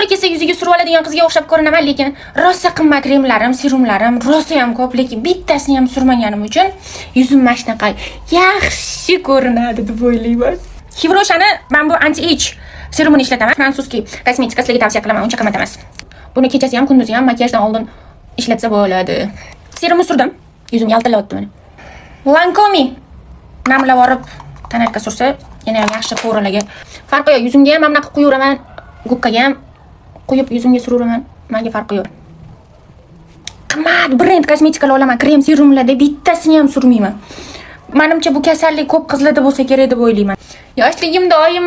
To'g'ri kelsa yuziga surib oladigan qizga o'xshab ko'rinaman, lekin rosa qimmat kremlarim, serumlarim rosa ham ko'p, lekin bittasini ham surmaganim uchun yuzim mana shunaqa yaxshi ko'rinadi deb o'ylayman. Yves Rocher'ni men bu anti-age serumini ishlataman. Fransuzskiy kosmetika, sizlarga tavsiya qilaman, uncha qimmat emas. Buni kechasi ham, kunduzi ham makiyajdan oldin ishlatsa bo'ladi. Serumni surdim. Yuzim yaltillayapti mana. Lancome namlab olib тоналка sursa, yana ham yaxshi пора larga. Farqi yo'q, yuzimga ham mana bunaqa quyaveraman, губка ga ham quyib yuzimga suraveraman. Menga farqi yo'q. Qimmat brend kosmetikalar olaman, krem, serumlarda bittasini ham surmayman. Menimcha bu kasallik ko'p qizlarda bo'lsa kerak deb o'ylayman. Yoshligimda oyim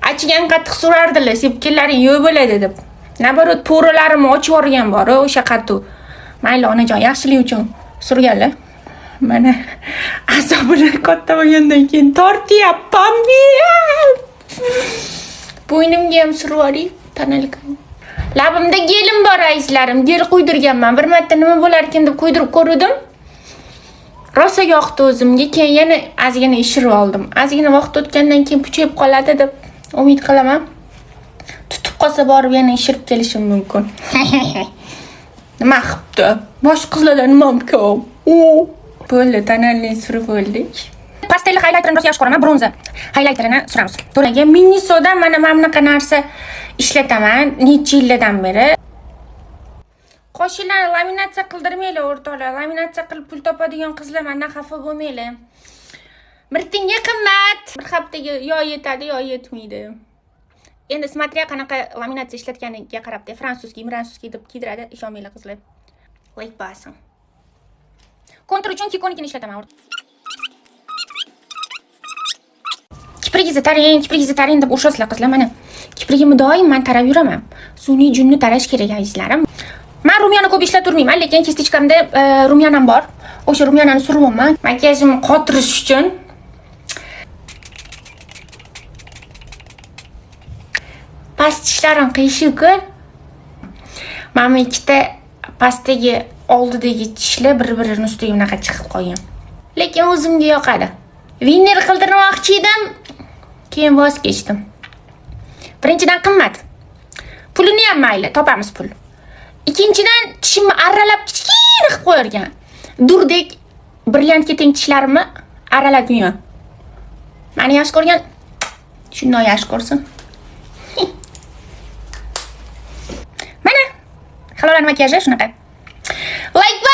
achigan qatiq surardilar, sepkillaring yo'q bo'ladi deb. Наоборот, пора larimni ochib yuborgan bor, o'sha qatiq. Mayli, onajon, yaxshilik uchun surganlar. Mana azobini katta bo'lgandan keyin tortyapman. Bo'ynimga ham surib yuboring тоналка. Labimda gelim bor, azizlarim. Gel quydirganman. Bir marta nima bo'larkan deb quydirib ko'rdim. Rosa yoqdi o'zimga. Keyin yana ozgina ishirib oldim. Ozgina vaqt o'tgandan keyin puchayib qoladi deb umid qilaman. Tutib qolsa borib yana ishirib kelishim mumkin. Nima qilibdi? Boshqa qizlardan nimam ko'p? U bo'ldi, тональный surib bo'ldik. Pastel highlighterini rosa yaxshi ko'raman, bronza highlighterini suramiz. To'laga Minisodan mana bunaqa narsa ishlataman necha yillardan beri. Qoshinglarni laminatsiya qildirmanglar, o'rtoqlar. Laminatsiya qilib pul topadigan qizlar mandan xafa bo'lmanglar. Bir tiyinga qimmat. Bir haftaga yo yetadi, yo yetmaydi. Endi смотря qanaqa laminatsiya ishlatganiga qarabdi. Французский, французский deb kiydiradi, ishonmanglar qizlar. Like bosing. Kontur uchun Kikonikini ishlataman. Kiprigingizni tarang, kiprigingizni tarang deb urishasizlar qizlar mana. Kiprigimni doim men tarab yuraman. Sun'iy junni tarash kerak, azizlarim. Men румяна ko'p ishlaturmayman, lekin кисточка mda румяна m bor. O'sha румяна ni suryapman. Makiyajimni qotirish uchun. Past tishlarim qiyshiq-ku. Mana bu ikkita pastdagi oldidagi tishlar bir-birini ustiga bunaqa chiqib qolgan. Lekin o'zimga yoqadi. Veneer qildirmoqchi edim, keyin voz kechdim. Birinchidan qimmat. Pulini ham mayli, topamiz pul. Ikkinchidan tishimni arralab kichkina qilib qo'yargan. Durdek brilliantga teng tishlarimni arralatmayman. Meni yaxshi ko'rgan shundoq yaxshi ko'rsin. Mana Hilolani makiyaji shunaqa. Like.